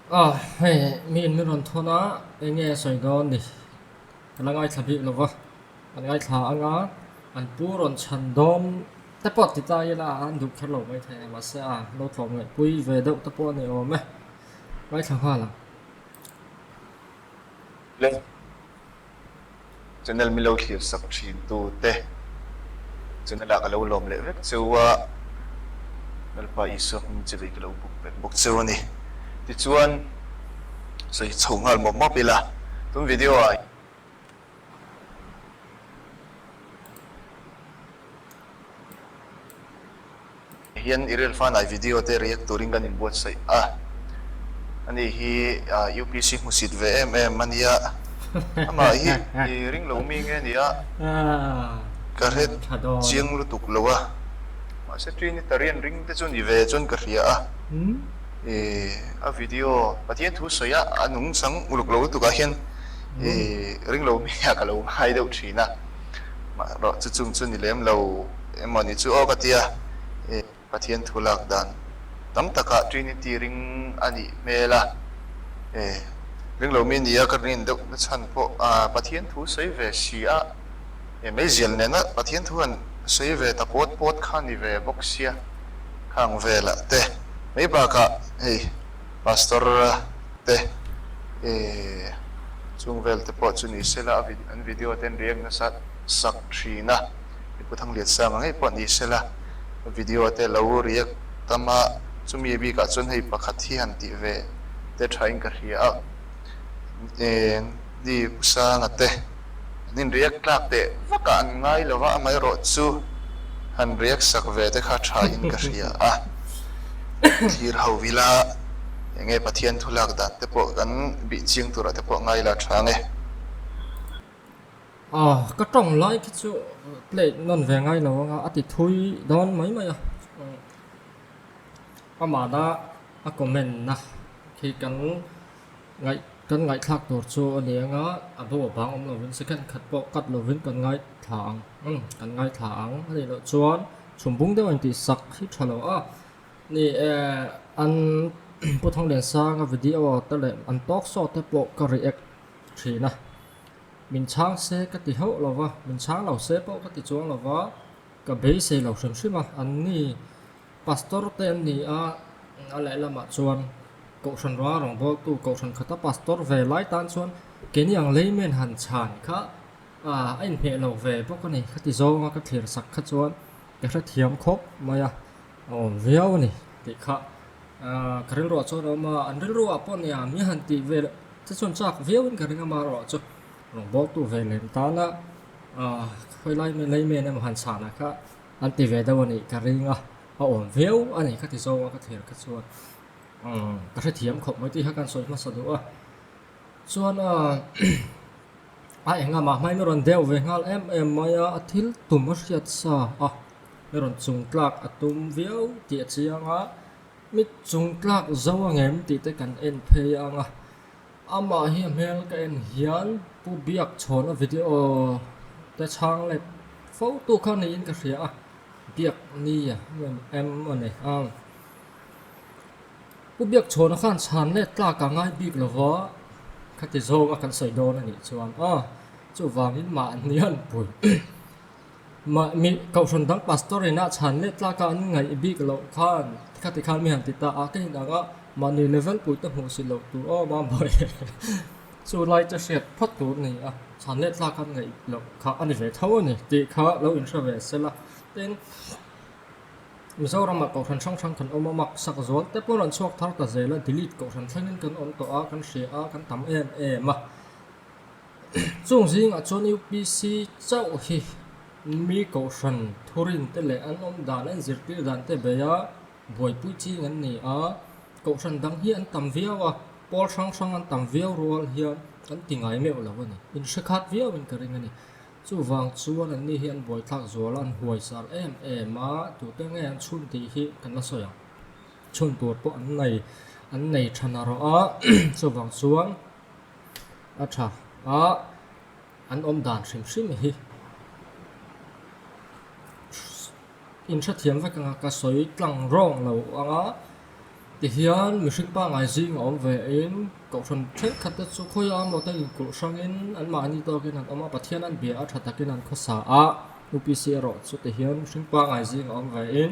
Ah hei mi in min rawn thawn a eng nge a sawi dawn ni ka la ngaithla bik lo va an ngaithla ang a an pu rawn chhan dawn te pawh ti ta ila an duh kher lo maithei a mahse a lo tlawm ngaihpui ve deuh te pawh a ni awm e ngaithla nghal ang. Le channel min lo thlir sak thin tu te channel ah ka lo lawm leh vek cheu a, Lalpa Isua hming chi vei ka lo buk vek bawk cheu a ni. Tichuan sawi chho nghal mawp mawp ila tun video ah. Hian Iriel Fanai video te react turin kan inbuatsaih a, ani hi UPC hmusit ve em em a nia, amah hi i ring lo mi nge nia ka hre chiang lutuk lo a, mahse Trinitarian ring te chu ni ve chuan ka hria a, a video Pathian thu sawi a a nungchang uluk lo lutuk ah hian ring lo mi ah ka lo ngai deuh thin a, mahrawh chu chung chu ni lem lo. Emaw ni chu aw ka tia, e Pathian thu lak dan tam takah Trinity ring a nih hmel a, e ring lo mi nia ka rin deuh na chhan pawh a Pathian thu sawi ve si a, e meizial nena Pathian thu han sawi ve ta pawt pawt kha ni ve bawk sia khang velah te mai bakah hei Pastor te e chung vel te pawh chu ni sela an video te an react nasa sak thin a. Mipu Thangliansanga ngei pawh ni sela, video te lo react tam a, chumi bikah chuan hei pakhat hi han tih ve te thain ka hria a, eng ni Pu Sanga te an in react tlak teh vakah an ngai lo va, amaherawh chu han react sak ve te kha thain ka hria a, thlir ho ila eng nge Pathian thu lak dan te pawh kan bih chiang turah te pawh ngai la tha nge. Aw, ka tawng lai khi chu plate nawn ve ngai lo anga a ti thui dawn mai mai a. Amahna a comment na khi kan ngaih kan ngaihthlak tur chu a ni anga a bo a bang awm lovin second khat pawh cut lovin kan ngaithla ang umm kan ngaithla ang a nih loh chuan chhum bung deuh a intih sak hi tha lo a. Ni e, an Pu Thangliansanga video te leh an talk show te pawh ka react thin a. Min chhang se ka ti hauh lo va, min chhang lo se pawh ka ti chuang lo va, ka beisei lo hrim hrim a, an ni Pastor te an ni a, a lehlamah chuan Kohhran rua rawngbawltu Kohhran khata Pastor ve lai tan chuan keini ang layman han chhan kha a inhmeh lo ve bawk a ni, khati zawnga ka thlir sak kha chuan ka hrethiam khawp mai a, a awm viau a ni tih kha ka rilruah chuan a awm a, an rilruah pawh nia mi han tih ve loh. Che chuan chak viauin ka ring a marawh chu rawngbawltu ve lem tana khawi lai mai lei men emaw han chhanah kha an ti ve deuh a nih ka ring a, a awm viau a ni ka ti zawng a ka thlir kha chuan ka hrethiam khawp mai tih kha kan sawi hmasa duh a, chuan a enga mah hmain a rawn deuh ve nghal em em mai a, a thil tum a hriat sa a, a rawn chung tlak a tum viau tih a chiang a. Mi chung tlak zo ang em tih te kan en phei ang a, amah hi a hmel ka en hian Pu Biak chhawna video te chhang let fo tu kha niin ka hria a, Biak ni a em a ni a, Pu Biak chhawna khan chhan let tlak a ngai bik lo va, khati zawnga kan sawi dawn a nih chuan a, chuvangin mahni an pui. Mahni kohhran dang pastor ina chhan leh tlaka an ngaih bik loh khan khati khan mi han ti ta a, ka in ang a, mahni level pui te hmuh si loh tur aw mam hawi chu lai che hriat phawt tur a ni a, chhan leh tlaka an ngaih loh kha a ni ve tho a ni tih kha lo inhre ve sela. Tin, Mizoramah kohhran hrang hrang kan awm a, mak sak zual te pawh rawn chhuak thar ta zel a, delete kohhran thlengin kan awm tawh a, kan hria a, kan tam em em a. Chung zingah chuan UPC chauh hi mi kohhran thurin te leh an awm dan an zirtir dan te bei a, buaipui ching an ni a, kohhran dang hi an tam viau a, pawl hrang hrang an tam viau rual hian an ti ngai meuh lo a ni, inhre khat viauin ka ring a ni. Chuvang chuan anni hi an buaithlak zual a, an huaisar em em a, tute nge an chhun tih hi kan la sawi ang. Chhun tur pawh an nei an nei tha narawh a, chuvang chuan. A tha a, an awm dan hrim hrim hi in hrethiam vek anga ka sawi tlang rawng lo ang a. Tihian mihring pangngai zing a awm ve in kohhran thenkhat te chu khawi a maw te inkulh hrangin anmahni tawkin an awm a, Pathian an bia a tha takin an khawsa a, UPC erawh chu tihian mihring pangngai zing a awm ve in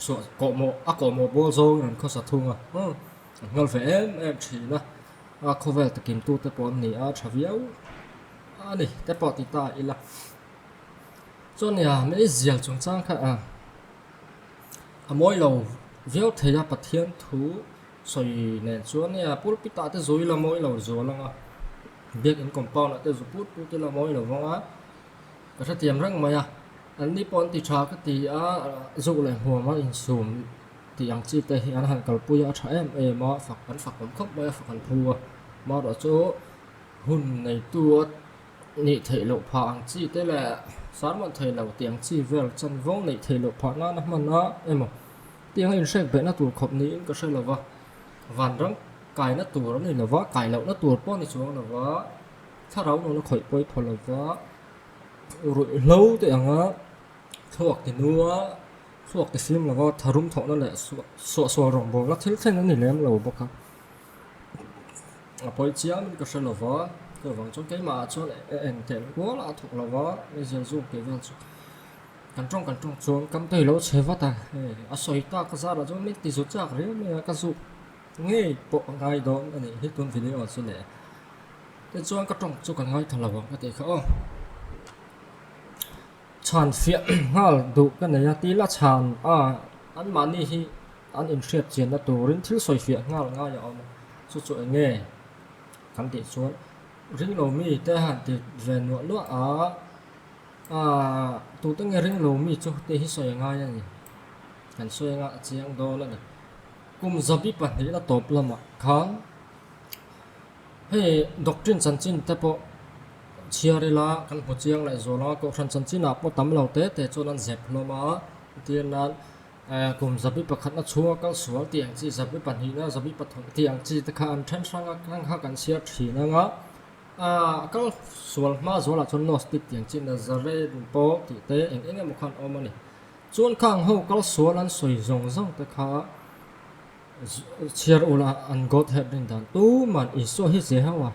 suah kawhmawh a kawhmawh bawl zawngin an khawsa thung a, an nghal ve em em thin a, a khawvel takin tute pawh an ni a tha viau a ni te pawh ti ta ila. Chuan nia meizial chungchang kha a a mawi lo viau thei a Pathian thu sawi nen chuan nia pulpit ah te zui la mawi lo zual ang a biakin compound ah te zu put put ila mawi lo vang a ka hrethiam reng mai a an ni pawh an ti tha ka ti a zuk leh hmuam a insum tih ang chi te hi an han kalpui a a tha em em a fak an fak awm khawp mai a fak an phu a amaherawhchu hun neitu a Neih theih loh phah ang chi te leh sermon thei lo tih ang chi vel chanvo neih theih loh phah nana hman a emaw tiang a inhrek behna tur khawp niin ka hre lo va, vanram kaina tur a ni lo va, kai lohna tur pawh a ni chuang lo va, thlarau nuna khawih pawi phaw lo va, ruihhlo te anga thluak ti nua thluak ti fim lo va, tharum thawhna leh suahsual rawngbawlna thil thleng a ni lem lo bawk a. A pawi chiam in ka hre lo va, chuvang chuan keimah ah chuan eng teh kual a thawk lo va, meizial zuk tih vel chu kan tawng kan tawng chuan kam te hi lo chhe vat a, hei a sawi tak zarah chuan min ti zut chak riau mai a, ka zuk ngei pawh a ngai dawn a nih hi tun video chu le tichuan ka tawng chu ka ngaithla lo ang ka tih kha aw. Chhan fiah nghal duh ka nei a, tila chhan a anmahni hi an inhriat chianna turin thil sawi fiah nghal ngai a awm a, chu chu eng nge kan tih chuan ring lo mi te han ti ve nuah nuah a, aaa tute nge ring lo mi chu tih hi sawi a ngai a ni, kan sawi anga a chiang dawn a ni. Kum zabi pahnihna tawp lamah khan hei doctrine chanchin te pawh chhiar ila kan hmu chiang leh zual a, kohhran chanchinah pawh tam lo te te chuan an zep hlawm a, entir nan Kum zabi pakhatna chhunga kal sual tih ang chi, zabi pahnihna, zabi pathum tih ang chi te kha an then hrang a, kang kha kan chhiar thin ang a. Aaa kal sual hma zualah chuan Gnostic tih ang chi, Nazarene pawh tih te eng eng emaw khan awm a ni. Chuan khang ho kal sual an sawi zawng zawng te kha chhiar ula an Godhead rin dan tuman Isua hi che ho a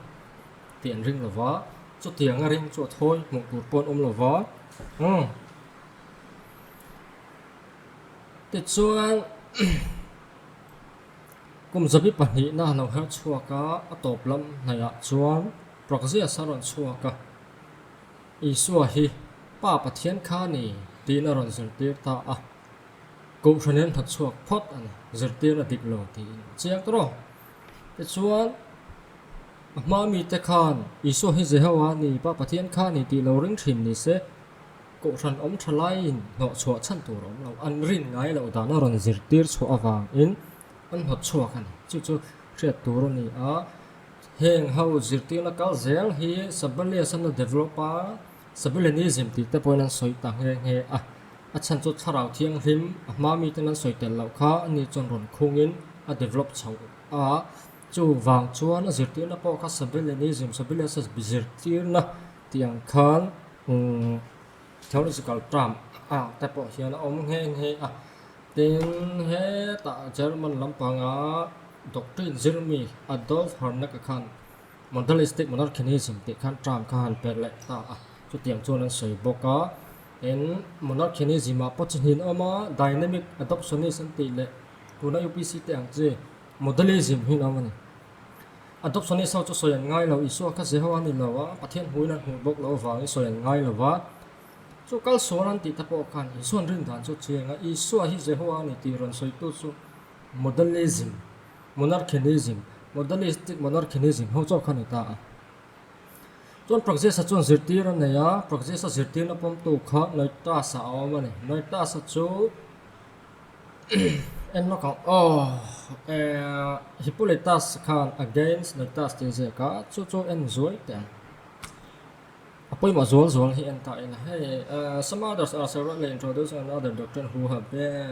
tih an ring lo va, chutianga ring chu a thawi hmuh tur pawh an awm lo va. Umm. Tichuan, kum zabi pahnihna a lo her chhuak a, a tawp lam hnaihah chuan Praxias a rawn chhuak a, Isua hi Pa Pathian kha a ni tiin a rawn zirtir ta a, Kohhran in hnawtchhuak phawt a ni, zirtir a dik lo tiin a chiang ta rawh. Tichuan, a hma mite khan Isua hi Jehovah a ni, Pa Pathian kha a ni tih lo ring thin ni se, Kohhran awm tha laiin hnawhchhuah chhan tur a awm lo, an rin ngai loh dan a rawn zirtir chhuah avangin an hnawt chhuak a ni. Chu chu hriat tur a ni a, heng ho zirtirna kal zel hi Sabellius an la develop a, Sabellianism tih te pawhin an sawi ta nghe nghe a, a chhan chu thlarau thianghlim a hma miten an sawi tel loh kha ani chuan rawn khungin a develop chho a, chuvang chuan a zirtirna pawh kha Sabellianism, Sabellius-a zirtirna tih ang khan Theological term ah te pawh hian a awm nghe nghe a, tin hetah German lampanga doctrine zirmi Adolf Harnack-a khan Modalistic Monarchianism tih khan term kha han per leh ta a, chutiang chuan an sawi bawk a, tin Monarchianism ah pawh chi hnin a awm a, Dynamic Adoptionist an tih leh tuna UPC te ang chi Modalism hi an awm a ni. Adoptionist ho chu sawi an ngai lo, Isua kha Jehovah a ni lo a, Pathian hmuin an hmuh bawk loh avangin sawi an ngai lo va. Chu kal sual an tih te pawh khan Isua'n rin dan chu chiang a, Isua hi Jehovah a ni tih rawn sawitu chu Modalism, Monarchianism, Modalistic Monarchianism ho chauh kha a ni ta a. Chuan Praxis-a chuan zirtir a nei a, Praxis-a zirtirna pawmtu kha Noetas-a a awm a ni. Noetas-a chu. En lawk ang aw eh Hippolytus khan against Noetus tih a ziak a chu chu en zuai teh ang a pawimawh zual zual hi en ta ila hei eh some others are separately introducing another doctrine who have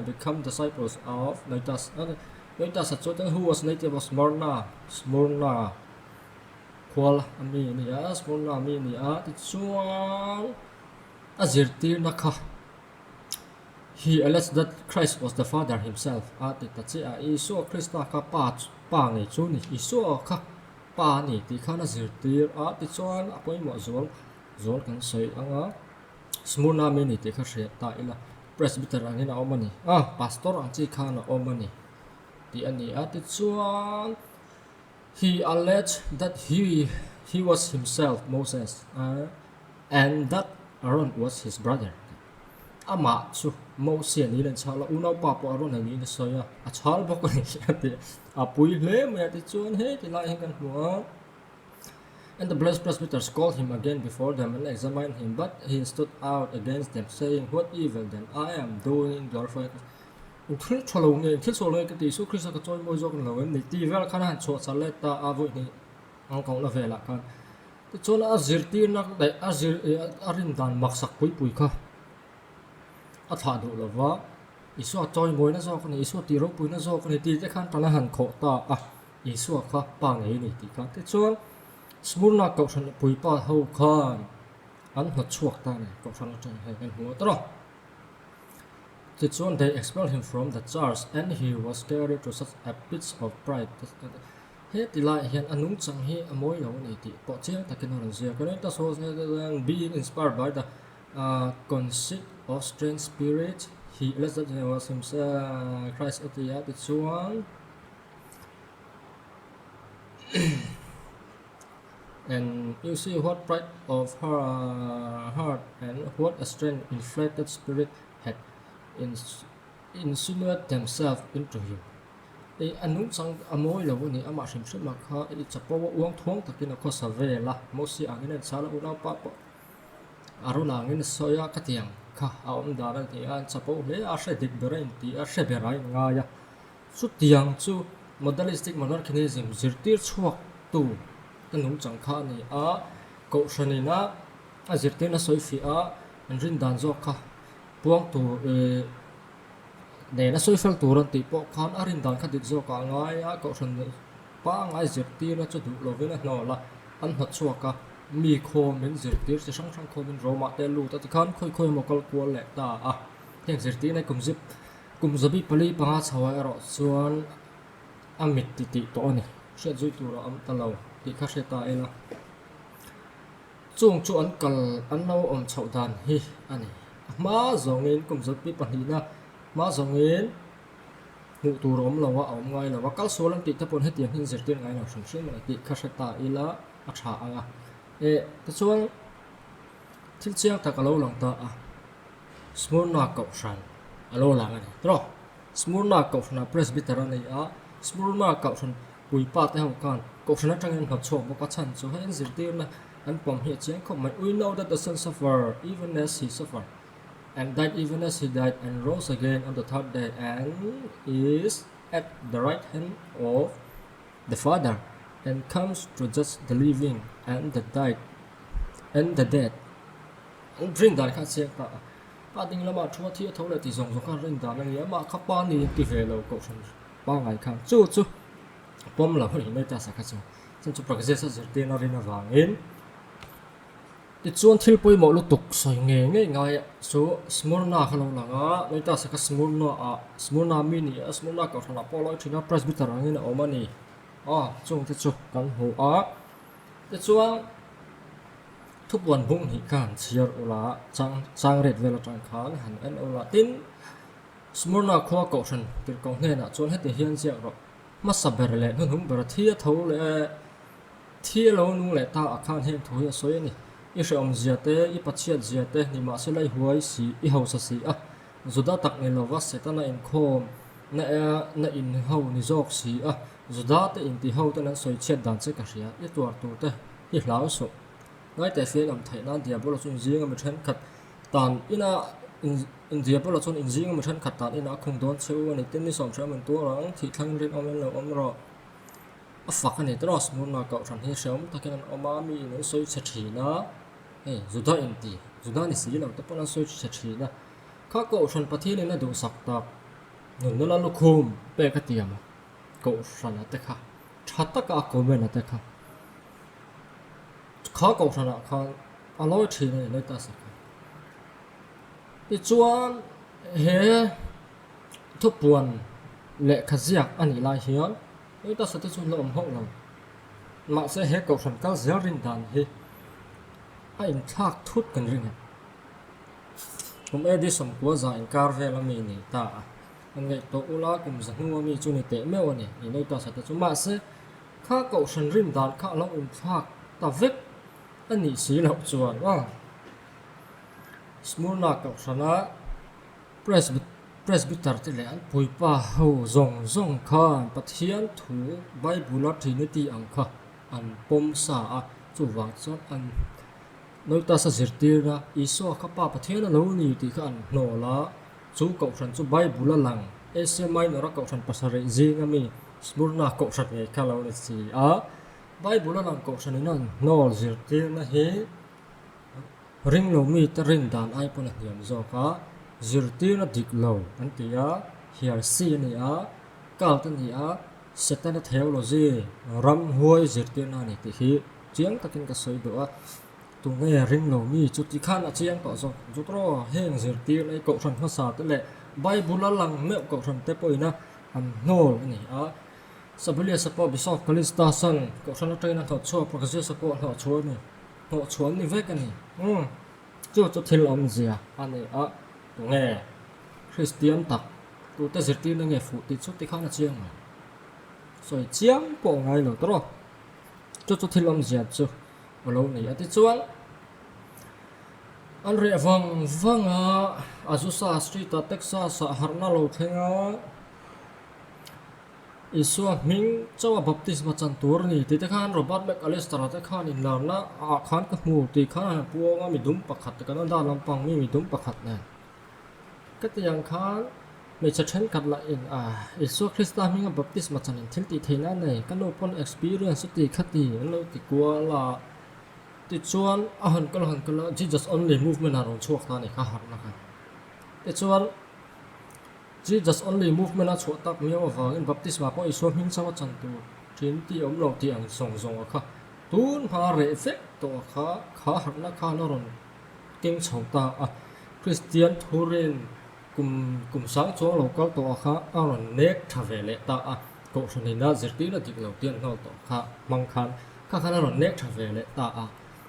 become disciples of Noetus Noetus a chu who was native of Smyrna Smyrna khual a mi a ni a Smyrna mi a ni a tichuan a zirtirna kha. He alleged that Christ was the Father himself a ti ta chiah a, Isua Krista kha Pa Pa ngei chu ni, Isua kha Pa a ni tih khan a zirtir a, tichuan a pawimawh zual zual kan sawi ang a, Smurna mi ni tih kha hriat ta ila, Presbyter angin a awm a ni, a Pastor ang chi khan a awm a ni tih a ni a, tichuan he alleged that he he was himself Moses and that Aaron was his brother. Amah chu Mosia niin an chhal a, unaupa pawh Arona niin a sawi a, a chhal bawk a ni a ti. A pui hle mai a tichuan hei ti lai hian kan hmu a. And the blessed presbyters called him again before them and examined him, but he stood out against them, saying, What evil then I am doing in glorifying Christ? Eng thil tha lo nge, eng thil sual nge ka ti, Isua Krista ka chawi mawi zawk ni lo em ni? Tih vel khan a han chhuah char let ta a vawi hnih ang kohna velah khan. Tichuan a zirtirna leh a zir a rin dan maksak pui pui kha a thlah duh lo va, Isua chawimawina zawk a ni, Isua tih ropuina zawk a ni tih te khan tan a han khawh ta a, Isua kha pa ngei a ni tih kha. Tichuan Smurna kohhran puipa ho khan an hnawt chhuak ta a ni, kohhran atang hei kan hmu a tawrh a. Tichuan they expelled him from the church and he was carried to such a pitch of pride. He ti laiah hian a nungchang hi a mawi lo a ni tih pawh chiang takin a rawn ziak a. Let us was being inspired by the conceit of strange spirit he alleged that he was himself Christ a ti a tichuan and you see what pride of heart and what a strange inflated spirit had insinuated themselves into him. Ih a nungchang a mawi lo a ni, amah hrim hrim a kha ih chapo a uang thuang takin a khawsa vel a, Mosi angin a inchhal a, unaupa pawh a rawn angin a sawi a, khatiang kha a awm dan a ni a, an chapo hle a, a hre dik ber a inti a, hre ber a inngai a, chutiang chu Modalistic Monarchianism zirtir chhuak tu te nungchang kha a ni a, Kohhran ina a zirtirna sawi fiah a, an rin dan zawk kha puang tur ih. Nen a sawi fel tur an tih pawh khan a rin dan kha dik zawkah a ngai a, kohhran pangngai zirtirna chu duh lovin a hnawl a, an hnawt chhuak a, mi khawmin zirtir chi hrang hrang khawmin Rome-ah te a lut a tikhan khawi khawi emaw kal kual leh ta a, heng zirtirna hi kum zip kum zabi pali panga chho ah erawh chuan a mit ti tih tawh a ni, hriat zui tur a awm ta lo tih kha hre ta ila. Chung chu an kal an lo awm chhoh dan hi a ni. A hma zawngin kum zawtpi pahnihna hma zawngin hmuh tur a awm lo a, a awm ngai lo a. Kal sual an tih te paw'n hetiang hi an zirtir ngai lo hrim hrim a ni tih kha hre ta ila a tha ang a. Eh, tichuan thil chiang tak a lo lang ta a, Smurna Kohhran a lo lang a ni. Tawh, Smurna Kohhranah Presbyter a ni a, Smurna Kohhran Puipa te ho khan Kohhran atangin an hnawt chhuak bawk a chhan chu hei an zirtirna an pawm hi a chiang khawp mai. We know that the son suffer even as he suffered and died even as he died and rose again on the third day and is at the right hand of the father and comes to judge the living and the died and the dead. An rin dan kha a chiang ta a. Pa ding lamah thu a thi a tho leh tih zawng zawng kha an rin dan a ni a, amah kha pa ni an ti ve lo Kohhran Pangngai khan chu chu a pawm lo a ni mai ta sakha chu. Chuan chu Praxis a zirtirna rin avangin tichuan thil pawimawh lutuk sawi ngei ngei ngai chu Smurna kha lo lang a, mai ta sakha Smurna ah Smurna mi ni a, Smurna kohhranah pawh a lawi thin a, Presbyter angin a awm a ni a, chung te chu kan hmu a. Tichuan thupuan bung hnih kha han chhiar ula chang chang ret vel atang khan han en ula tin Smurna khua kohhran tirhkoh hnenah chuan heti hian ziak rawh, Hmasa ber leh hnuhnung ber thi a tho leh thi a lo nung leh ta ah khan heng thu hi a sawi a ni. I hrehawm zia te, i pachhiat zia te, nimahsela i huai si, i hausa si a, Juda tak ni lova Setana inkhawm na na in ho ni zawk si a, Juda te inti ho ten an sawi chhiat dan che ka hria, i tuar tur te hi hlau suh. Ngaite fian awm theih nan Diabola chu inzinga mi thenkhat tan ina in Diabola chuan inzinga mi thenkhat tan ina a khung dawn che u a ni. Tin, ni sawmhriam an tuar ang, thih thlangin rinawm in lo awm rawh. A fak a ni tawh a, Smurna kohhran hi hreawm takin an awm a, mi in an sawi chhe thin a, hei Juda inti, Juda ni si lo te pawn an sawi chhe thin a. Kha kohhran Pathian in a duhsak tak nunna la lukhum pek a tiam a, kohhrana te kha tha taka a comment a te kha. Kha kohhranah khan a lawi thin a ni Noita Sakha. Tichuan. He thupuan lehkha ziak a nih lai hian Noitasa te chu la awm hauh lo. Mahse he kohhran kal zel rin dan hi a inthlak thut kan ring a. Kum AD sawmkua za inkar vel a mi ni ta a. An ngaihtuah ula kum za hnu a mi chu ni teh meuh a ni i Noitasa te chu. Mahse kha kohhran rin dan kha a lo inthlak ta vek a nih si loh chuan aw. Smurna kohhrana Presbyter te leh an puipa ho zawng zawng khan Pathian thu Bible-a Trinity ang kha an pawm sa a, chuvang chuan an Notice-a zirtirna Isua kha Pa Pathian a lo ni tih kha an hnawl a, chu kohhran chu Bible-a lang Asia Minor-a kohhran pasarih zinga mi Smurna kohhran ngei kha a lo ni si a, Bible-a lang kohhranin an hnawl zirtirna hi Ringlo mite rin dan ai pawn a hniam zawk a, zirtirna dik lo an ti a, hiarsi a ni a, cult a ni a, Setana theology, ramhuai zirtirna a ni tih hi chiang takin ka sawi duh a, tunge ringlo mi chu ti khan a chiang tawh zawk ang chu tawh heng zirtirna hi kohhran hmasa te leh Bible a lang meuh kohhran te pawhin a an hnawl a ni a, Sabelius-a pawh Bishop Callistus-a'n kohhran atangin a hnawhchhuak, Praxeas-a pawh a hnawhchhuah a ni. Hnawhchhuah an ni vek a ni. Umm, chu chu thil awmzia a ni a, tunge Kristian tak tute zirtirna nge fuh tih chu tikhan a chiang mai. Sawi chiang pawh a ngai lo tawrh a, chu chu thil awmzia chu a lo ni a. Tichuan, an reh vang vang a, Azusa Street-ah Texas-ah harhna lo thleng a, Isua hming chauha baptisma chan tur a ni tih te khan Robert McAllister-a te khan inlarna ah khan ka hmu tih khan a han puang a, midum pakhat Canada lampang mi midum pakhat nen ka ti ang khan hmeichhe thenkhat lah in a Isua Krista hminga baptisma chan in thil tih theihna a nei ka nu pawn experience a ti kha ti an lo ti kual a tichuan a han kal a han kal a Jesus only movement a rawn chhuak ta a ni kha harhna kha tichuan. Jesus Only Movement a chhuah tak miau avangin baptisma pawh Isua hming chauh a chan tur thin tih awm lo tih ang zawng zawng a kha tun hma reh vek tawh a kha kha harhna khan a rawn keng chho ta a. Kristian thurin kum kum sang chuang lo kal tawh a kha a rawn nek tha ve leh ta a. Kohhran ina zirtirna dik lo tih an hnawl tawh kha hmang khan kha khan a rawn nek tha ve leh ta a.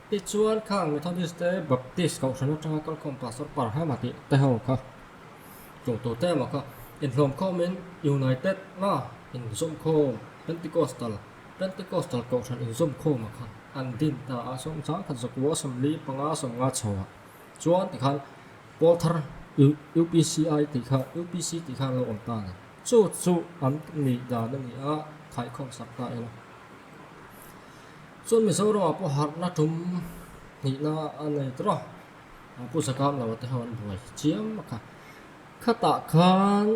Tichuan khang Methodist te Baptist kohhran atanga kalkhawm Pastor Parham-a tih te ho kha Tlawhtu te emaw kha inhlawm khawmin United a inzawm khawm Pentecostal Pentecostal kohhran inzawm khawma kha an din ta a, sawmchang khat zakua sawmli panga sawmnga chhoah chuan tikhan pawl thar UPCI tih kha UPC tih kha an lo awm ta a ni. Chu chu an nih dan a ni a, khaikhawm sak ta ila. Chuan Mizoramah pawh harhna tum hnihna a nei tawh a. Pu Zakamloa te ho an buai chiam a kha. Khatah khan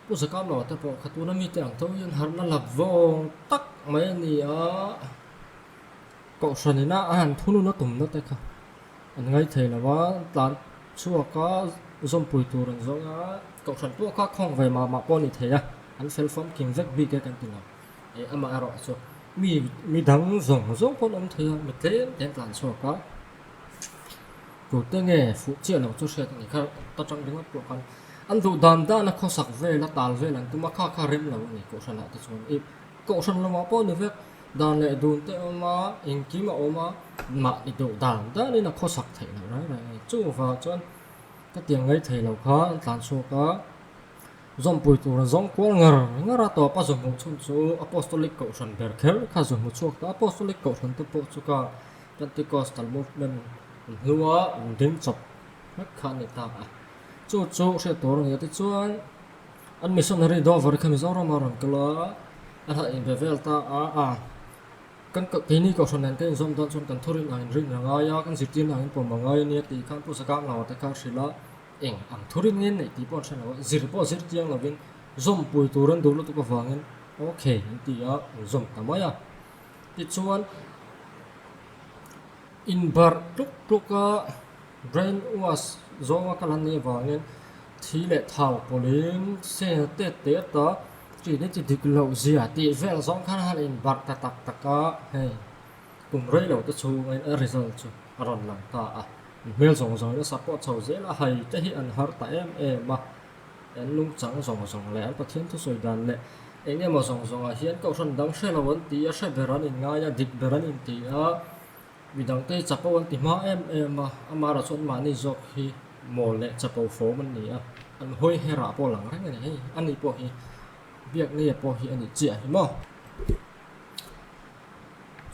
Pu Zakamloa te pawh kha tuna mite ang tho hian harhna la vawng tak mai a ni a, Kohhran ina a han thunun a tumna te kha an ngai thei lo a, tlan chhuak a zawmpui tur an zawng a, Kohhran pawh kha khawng ve mah mah pawh a ni thei a, an fel famkim vek bik e kan ti lo. Amaherawh chu mi midang zawng zawng pawh an awm thei a, mi tlem te an tlan chhuak a. Tute nge fuh chiah lo chu hriat a ni kha ta tang ringawt pawh khan an duh dan dan a khawsak vel a tal vel an tum a kha kha rem lo a ni kohhran ah te chuan ih kohhran lamah pawh ni vek dan leh dun te a awm a engkim a awm a mahni duh dan dan in a khawsak theih loh reng reng a ni chuvang chuan ka tiang ngaih thei lo kha an tlan chhuak a zawmpui tur an zawng kual ngar ngar a tawp a zawhmuh chhun chu apostolic kohhran ber kher kha zawhmuh chhuak ta apostolic kohhran te pawh chu ka Pentecostal movement hnua an ding chawp vek kha a ni ta a. Chu chu hriat tur a ni a tichuan an missionary Dover kha Mizoram a rawn kal a, a han inbe vel ta a, a kan keini kohhran nen kan inzawm dawn chuan kan thurin ang inrin a ngai a, kan zirtirna ang inpawm a ngai a nia tih khan Pu Zakanglawa te kha a hrilh a, eng ang thurin nge neih tih pawh an hre lo a, zir pawh zir chiang lovin zawmpui tur an duh lutuk avangin okay an ti a, an zawm ta mai a. Tichuan, inbarh tluk tluka brain wash zawnga kal an nih avangin thi leh thau pawlhin sel tet tet a chi ni chi dik loh zia tih vel zawng khan a han inbarh ta tak tak a, hei kum rei lo te chhungin a result chu a rawn lang ta a. An hmel zawng zawng in a support chho zel a, hai te hi an har ta em em a, an lungchang zawng zawng leh an Pathian thusawi dan leh eng emaw zawng zawng ah hian kohhran dang hre lo an ti a, hre ber an inngai a, dik ber an inti a, midang te hi chapo an ti hma em em a, amaherawhchu an mahni zawk hi mawl leh chapo fawm an ni a, an hawi herah pawh lang reng a ni hei, ani pawh hi Biaknia pawh hi a nih chiah hi maw.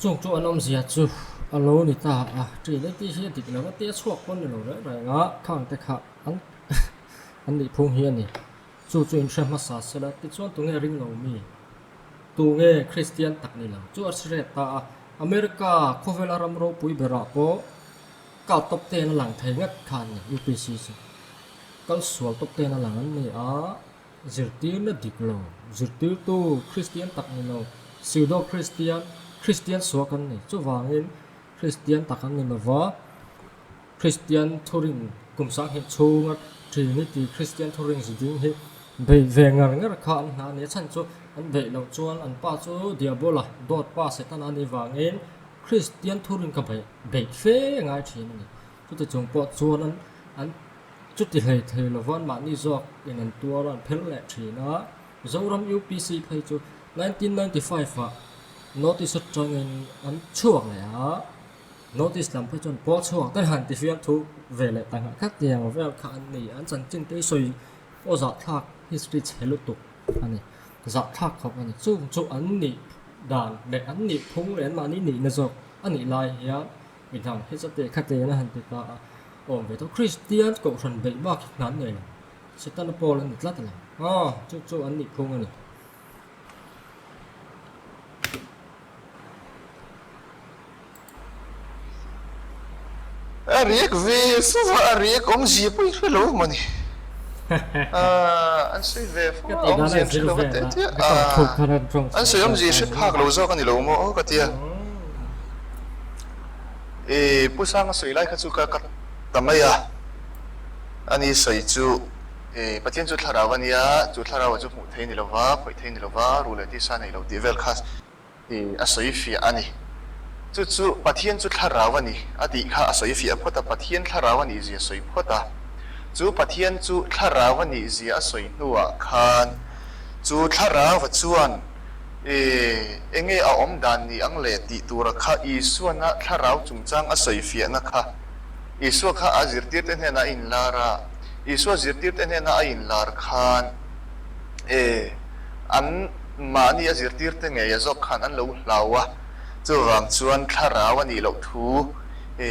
Chung chu an awmzia chu a lo ni ta a, Trinity hi a dik lo a tia chhuak pawn ni lo reng reng a, khang te kha an an nih phung hi a ni. Chu chu inhre hmasa sela tichuan tunge ring lo mi? Tunge Kristian tak ni lo? Chu a hre ta a, America khawvela ram ropui berah pawh kal tawp ten a lang thei ngat kha an ni, UPC chu kal sual tawp ten a lang an ni a. Zirtirna dik lo, zirtirtu Kristian tak ni lo, pseudo Kristian, Kristian suak an ni. Chuvangin Kristian tak an ni lova, Kristian thurin kum sanghnih chhunga Trinity Kristian thurin ziding hi beih ve ngar ngar kha an hna a ni. A chhan chu an beih loh chuan an pa chu Diabola, dawt pa Setana a nih vangin Kristian thurin ka beih beih fe ngai thin a ni. Chuti chung pawh chuan an an chuti hlei thei lova an mahni zawk in an tuar a, an phel leh thin a. Mizoram UPC phei chu 1995 ah notice atangin an chhuak leh a, notice lam phei chuan pawl chhuak te han ti fiam thu ve leh ta nghah khat tiang vel kha an ni. An chanchin te hi sawi pawh zahthlak history chhe lutuk a ni, zahthlak khawp a ni. Chung chu an nih dan leh an nih phung leh an mahni nihna zawk a nih lai hian Midang hi chate khate in a han ti ta a, awm ve tawh Kristian kohhran beih bak hi hna an nei lo, Setana pawl an ni tlat a lo, aw chu chu an nih phung a ni. A riak ve fo va, a riak awmzia pawh i hre lo maw ni? An sawi ve fo a, awmzia an hre lo a teh teh a, an sawi awmzia hre phak lo zawk a ni lo maw aw ka ti a. I Pu Sanga sawi lai kha chu ka cut ta mai a, ani sawi chu i Pathian chu thlarau a nia, chu thlarau chu hmuh thei ni lova, khawih thei ni lova, ru leh tisa nei lo tih vel kha i a sawi fiah a ni. Chu chu Pathian chu thlarau a ni a tih kha a sawi fiah phawt a, Pathian thlarau a nih zia sawi phawt a, chu Pathian chu thlarau a nih zia a sawi hnuah khan chu thlarau chuan E, enge a awm dan ni ang le tih tura kha Isuana thlarau chungchang a sawi fiahna kha. Isua kha a zirtirte hnenah a inlar a, Isua zirtirte hnena a inlar khan e, an mahni a zirtirte ngei a zawk khan an lo hlau a, chuvang chuan thlarau a nih loh thu e,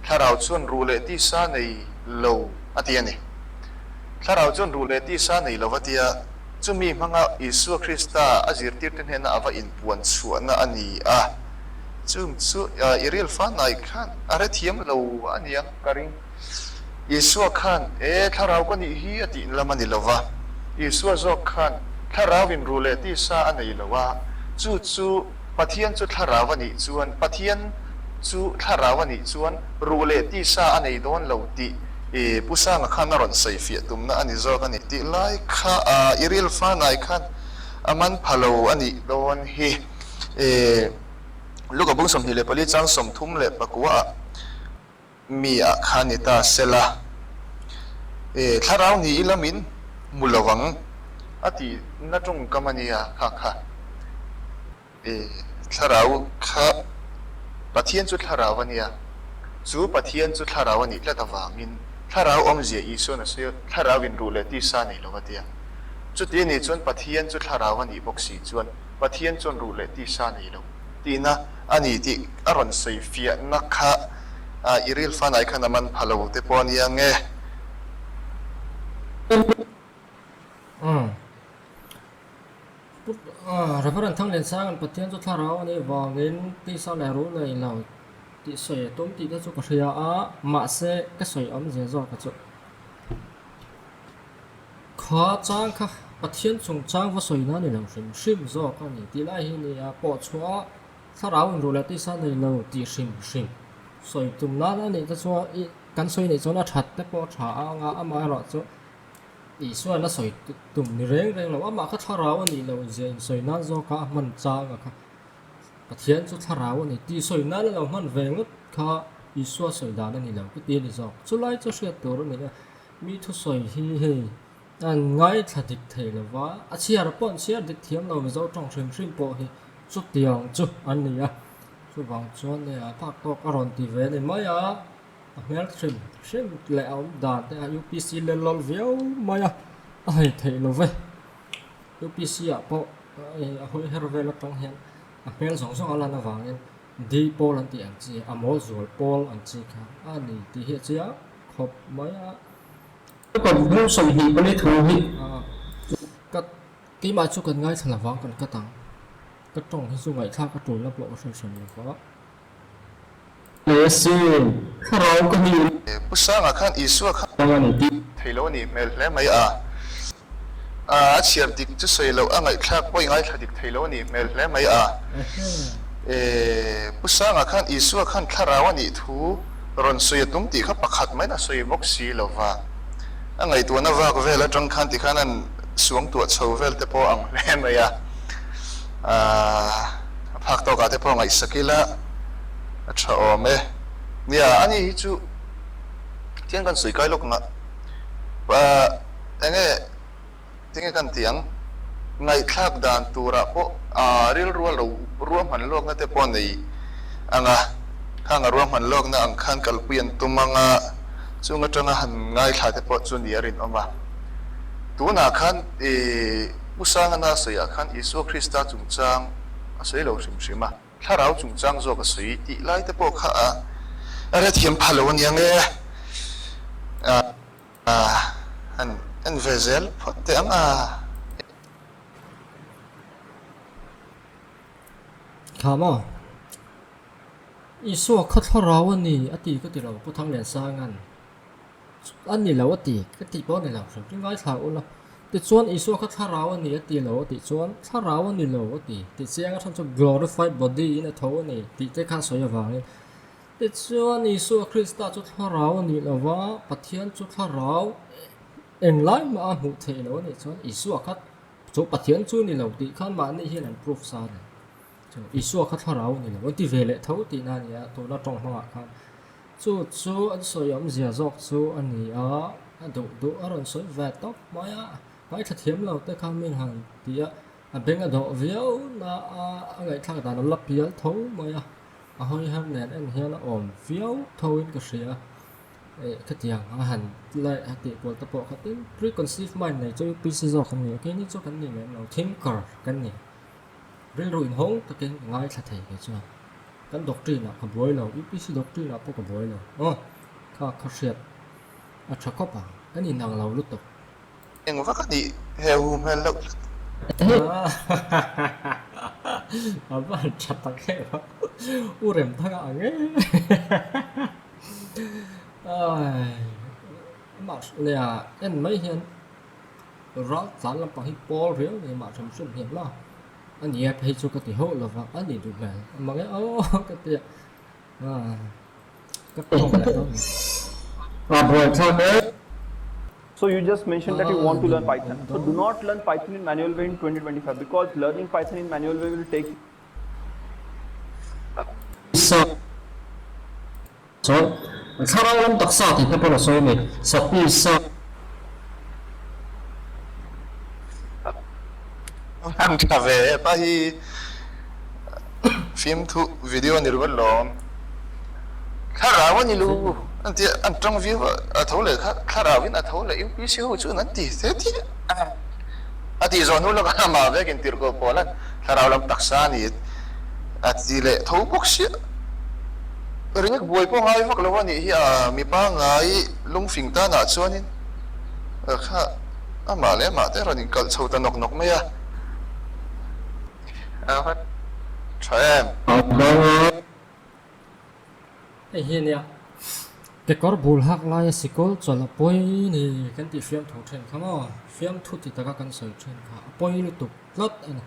thlarau chuan ruh leh tisa nei lo a ti a ni. Thlarau chuan ruh leh tisa nei lo a ti a. Chumi hmanga Isua Krista a zirtirte hnena a va inpuan chhuahna a ni a, chung chu i ril fanai khan a hrethiam lo a niang ka ring. Isua khan, E, thlarau ka nih hi a tih lam a ni lo va, Isua zawk khan thlarau in ruh leh tisa a nei lo a, chu chu Pathian chu thlarau a nih chuan Pathian chu thlarau a nih chuan ruh leh tisa a nei dawn lo tih I Pu Sanga khan a rawn sawi fiah tumna a ni zawk a ni tih lai kha a i ril fanai khan a man pha lo a nih dawn hi. I Luka bung 24 chang 34 ah mi ah khan ni ta sela I thlarau ni ila min hmu lo ang a tihna tawngkam a nia kha kha. I thlarau kha Pathian chu thlarau a nia, chu Pathian chu thlarau a nih tlat avangin thlarau awmzia Isuan a sawi a, thlarau in ruh leh tisa nei lo a tia. Chuti a nih chuan Pathian chu thlarau a nih bawk si chuan Pathian chuan ruh leh tisa nei lo tihna a ni tih a rawn sawi fiahna kha i ril fanai khan a man pha lo te pawh a nia nge. Reverend Thangliansang an Pathian chu thlarau a nih vangin tisa leh ruh nei lo tih sawi a tum tih te chu ka hria a, mahse ka sawi awmzia zawk a chu kha chang kha Pathian chungchang va sawi na ni lo hrim hrim zawk a ni tih lai hi nia pawh chhuah a thlarau in ruh leh tisa nei lo tih hrim hrim sawi tum nan a nih te chuan ih kan sawi neih chuan a that te pawh a tha ang a amaherawh chu Isuan a sawi tum ni reng reng lo, amah kha thlarau a nih loh zia insawi nan zawka a hman chang a kha. Pathian chu thlarau a ni tih sawi nan a lo hman ve ngawt kha. Isua sawi dan a ni lo ka ti a ni zawk. Chulai chu hriat tur a ni a, mi thusawi hi hei an ngaithla dik thei lo va, a chhiar pawh an chhiar dik thiam lo Mizo tawng hrim hrim pawh hi chutiang chu an ni a. Chuvang chuan hei a phak tawk a rawn ti ve a ni mai a, a hmel hrim hrim leh a awm dan te a UPC lel lawl viau mai a, a hei theih lo ve. UPC ah pawh a hawi her vel atang hian a hmel zawng zawng a lan avangin Di pawl an tih ang chi, a mawl zual pawl ang chi kha a ni tih hi a chiang khawp mai a. Ka bung 24 thu hi. Ka keimah chu kan ngaithla lo vang kan kat ang. Ka tawng hi chu ngaihthlak a tulna pawh ka hre hran lo va. Leh sin, thlarau ka hnih. Pu Sanga khan Isua kha. Hmang a ni tih. Thei lo a nih hmel hle mai a. A chhiar dik chu sawi loh a ngaihthlak pawh i ngaithla dik thei lo a nih hmel hle mai a. Pu Sanga khan Isua khan thlarau a nih thu rawn sawi a tum tih kha pakhat maiin a sawi bawk si lo va. A ngaihtuahna vak vel atang khan tikhan an suangtuah chho vel te pawh ang hle mai a. A phak tawkah te pawh ngaihsak ila a tha awm e. Nia, ani hi chu thian kan sawi kai lawk ngah. Enge tinge kan tih ang? Ngaihthlak dan turah pawh rilru a lo ruahman lawkna te pawh nei ang a, khang a ruahman lawkna ang khan kalpui an tum ang a, chung atanga han ngaithla te pawh chu ni a rinawm a. Tunah khan Pu Sangana sawiah khan Isua Krista chungchang a sawi lo hrim hrim a, thlarau chungchang zawk a sawi tih lai te pawh kha a hrethiam pha lo aniang e. Han en ve zel phawt teh ang a. Thla maw? Isua kha thlarau a ni a ti ka ti lo Pu Thangliansanga'n a ni lo a ti ka tih pawh a ni lo hrim hrim ngaithla ula tichuan Isua kha thlarau a ni a ti lo a tih chuan thlarau a ni lo a ti tih chiang a chhan chu glorified body in a tho a ni tih te kha a sawi avangin Tichuan, Isua Krista chu thlarau a nih lova, Pathian chu thlarau englai mah a hmuh theih lo a nih chuan Isua kha chu Pathian chu ni lo tih kha mahni hian an proof sa a ni. Chu Isua kha thlarau a ni lo an ti ve leh tho tihna a ni a, tuna tawng hmangah khan. Chu chu an sawi awmzia zawk chu a ni a, a duh duh a rawn sawi ve tawp mai a, ngaithla thiam lo te kha min han ti a, a beng a dawh viau na a, a ngaihthlak dan a la pial tho mai a. A hawi har nen en hian a awm viau tho in ka hria eh khatiang a han lai a tih kual te pawh kha tin preconceived mind nei chu UPC zawk an ni a keini chu kan ni lem lo thinker kan ni rilru inhawng takin ka ngaithla thei kei chuan kan doctrine ah ka buai lo UPC doctrine ah pawh ka buai lo aw kha kha hriat a tha khawp ang kan inang lo lutuk. Eng vak a nih he hu hmel loh tlat. A va han tha tak em a, u rem thang a ang e. Ai amah nia en mai hian ral tlan lampang hi pawl riau nei mah hrim hrim hian la a nia phei chu ka ti hauh lova a ni duh hmel a mang e aw ka ti a. Ka tawng leh dawn ni. A buaithlak e. So you just mentioned that you want to learn Python. So do not learn Python in manual way in 2025 because learning Python in manual way will take Sa chuan thlarau lam taksa tih te pawh a sawi a ni. Sapi sa. An tha ve e pa hi fimthu video a ni ringawt lawm. Thlarau a ni lu an tia an tang viau a a tho leh kha thlarau in a tho leh UPC ho chuan an ti the ti a tih zawh hnu lawkah amah vekin tirhkoh pawl an thlarau lam taksa a ni a ti leh tho bawk sia. Ringawt buai pawh ngai vak lo a nih hi a mipa ngai lungfing tanah chuanin kha Amah leh amah te rawn inkalh chho ta nawk nawk mai a. A va tha em? Hei hi ania kekawr bul hak laia sikul chawlh a pawi ni kan tih fiamthu then kha maw? Fiamthu ti taka kan sawi then kha a pawi lutuk tlat a ni.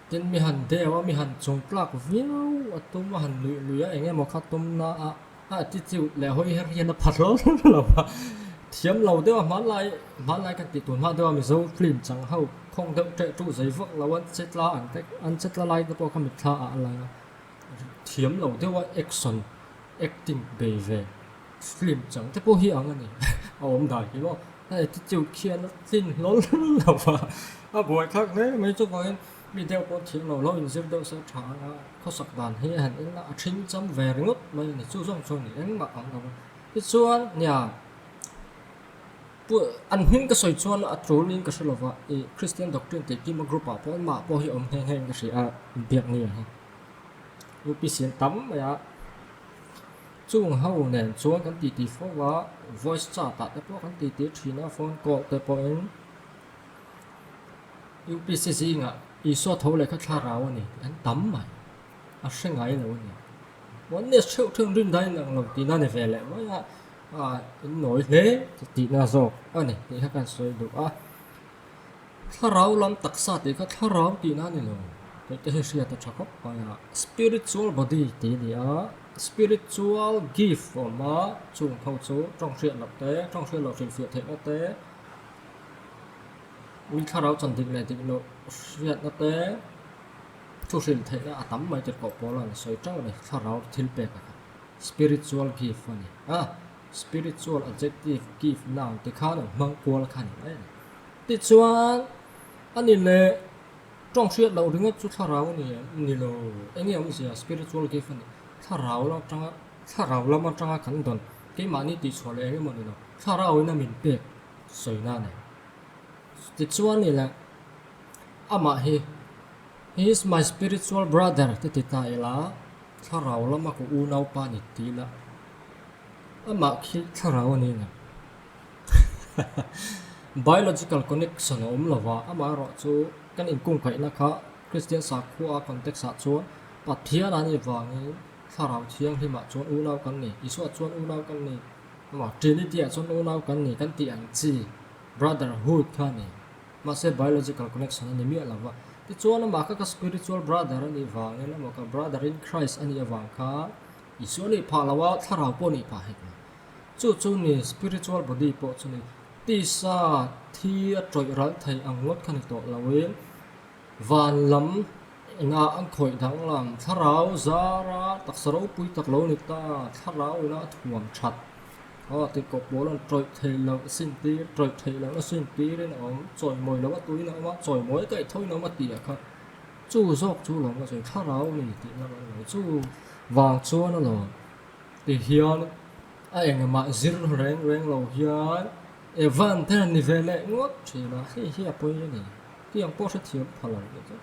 Tin mi han deu a, mi han chung tlak viau a tum a han luih luih a eng emaw kha tumna a a attitude leh hawi her hian a pha hlawl lo a, thiam lo deuh a hmanlai hmanlai kan tih tun hma deuh a Mizo film chang ho khawng deuh ṭeh ṭuh zei vak lo an che tla ang te an che tla lai te pawh kha mitthla ah a lang a, thiam lo deuh a action. acting bei ve film chang te pawh hi ang a ni a awm dan hi maw a attitude khian a tlin hlawl lo va a buaithlak hle mai chuvangin mi deuh pawh thiam lo lo inzir deuh se a tha ang a khawsak dan hi a han en a a then cham ve ringawt mai a ni chu zawng chu a ni engmah ang lo va tichuan nia Pu an hming ka sawi chuan a tul in ka hre lova ih Christian Doctrine tih kima group ah pawh amah pawh hi awm nghe nghe in ka hria a inbiak ni ang hi UPC an tam mai a chung ho nen chuan kan titi fo a voice chat ah te pawh kan titi thin a phone call te pawhin UPC zingah Isua tho leh kha thlarau a ni tih an tam mai a hre ngai lo a ni oneness theuh theuh in rin dahin ang lo tihna a ni ve leh mai a. A innawi hle tihna zawk a ni tih kha kan sawi duh a. Thlarau lam taksa tih kha thlarau tihna a ni lo tih te hi hriat a tha khawp mai a. Spiritual body tih a ni a, spiritual gift a awm a, chung ho chu tawng hriat loh te, tawng hriat loh hrilhfiah theihna te, mi thlarau chan dik leh dik loh hriatna te, thu hrilh theihna a tam mai tirhkoh pawl a ni sawi teuh a ni thlarau thil pek a kha. Spiritual gift a ni a, spiritual adjective, gift, noun te khan an hmang kual kha a ni mai a ni. Tichuan, a ni leh tawng hriat loh ringawt chu thlarau a ni em? Ni lo. Eng nge awmzia spiritual gift a ni? Thlarau lam atanga, thlarau lam atanga kan dawn, keimahni tihchhuah leh eng emaw ni lo, thlarauin a min pek sawina a ni. Tichuan ni leh amah hi, he is my spiritual brother te ti ta ila, Thlarau lama ka unaupa ni ti ila, amah khi thlarau a ni ngam. Biological connection a awm lova, amaherawh chu kan inkungkaihna kha Kristian sakhua context ah chuan Pathian a nih vangin Thlarau Thianghlimah chuan unau kan ni, Isua chuan unau kan ni, amah Trinity ah chuan unau kan ni kan tih ang chi brotherhood kha a ni. Mahse biological connection a ni miah lo va. Tichuan amah kha ka spiritual brother a nih vangin emaw ka brother in Christ a nih avang khan Isua nih phah lo a, thlarau pawh nih phah hek lo. Chu chu ni spiritual body pawh chu ni tisa thi a tawih ral thei ang ngawt kha ni tawh loin van lam ina an khawih danglam thlarau zara taksa ropui tak lo ni ta thlarau ina a thuam that. Aw tih kawp pawl an tawih theih loh a sin tir, tawih theih loh a sin tirin a awm, chawimawi loh a tuin a awm a, chawimawi kaih thoin a awm a tih ah kha chu zawk chu lawm ka sawi thlarau a ni tih lam a ni lo, chu vang chuan alawm ti hian a engmah zir reng reng lo hian Evan te ni ve leh ngawt thin a, hei hi a pawi a ni, tiang pawh hrethiam pha lo tih chu